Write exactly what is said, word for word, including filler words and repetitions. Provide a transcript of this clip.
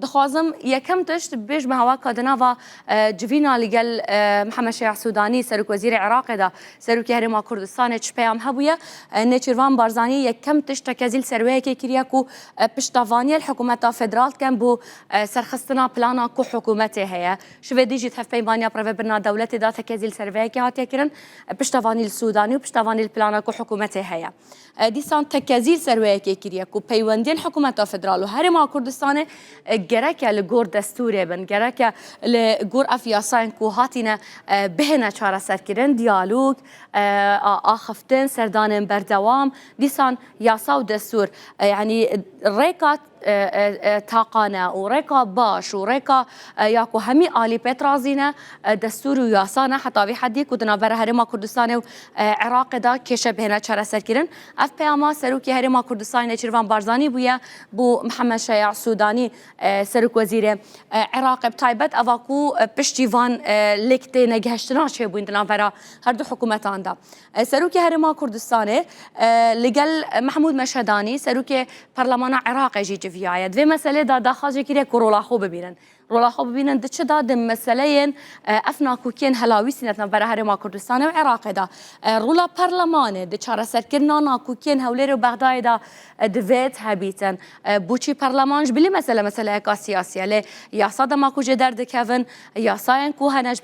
Dixwazim yekem tişt bêjme hewa ka di nava, e, civîna li gel, e, Mihemed Şeya Sûdanî, Serokwezîrê Iraqê de, Serokê Herêma Kurdistanê çi peyam hebûye. E, Nêçîrvan Barzanî yekem tişt tekezî li ser wê yekê kiriye ku, e, piştevaniye li hikûmeta federal dikin bo, e, serxistina plana ku hikûmetê heye. Ji vê dî jî di hevpeymaniya birêvebirina dewletê de tekezî li ser vê yekê hatiye kirin, e, piştevanî li Sûdanî û piştevanî li plana ku hikûmetê heye. E, dîsan tekezî li ser wê yekê kiriye ku peywendiyên hikûmeta federal û Herêma Kurdistanê, e, gereke li gor destûrê bin, gereke li gor ev yasayên ku hatine, e, bihêne çareserkirin, diyalog, e, a-, axiftin, serdanên berdewam, dîsan yasa û destûr, e, yanî rêka, e, e, e, taqane û rêka baş û rêka, e, ya ku hemî alî pê razî ne, e, destûr û yasa ne, heta vî hedî ku di navbera Herêma Kurdistanê û, e, Iraqê de kêşe bihêne çareserkirin. Ev peyama Serokê Herêma Kurdistanê Nêçîrvan Barzanî bûye bo Mihemed Şeya Sûdanî, e, Serokwezîrê, e, Iraqê, bi taybet eva ku, e, piştî van, e, lêk tênegihiştina çêbûyîn di navbera her du hikûmetan de. E, Serokê Herêma Kurdistanê, e, li gel Mehmûd Meşhedanî, Serokê Perlemana Iraqê jî civiyaye. Di vê meselê de daxwaz jî kiriye ku rola xwe bibînin. Rola xwe bibînin di çi de, di meseleyên, e, ev nakokiyên helawîstîne di navbera Herêma Kurdistanê û Iraqê de. E, rola perlemanê di çareserkirina nakokiyên Hewlêrê û Bexdayê de, e, divêt hebîtin. E, boçî perleman ji bilî mesele meseleyeka siyasî ye. Lê yasa dema ku jê derdikevin, yasayên ku hene ji ber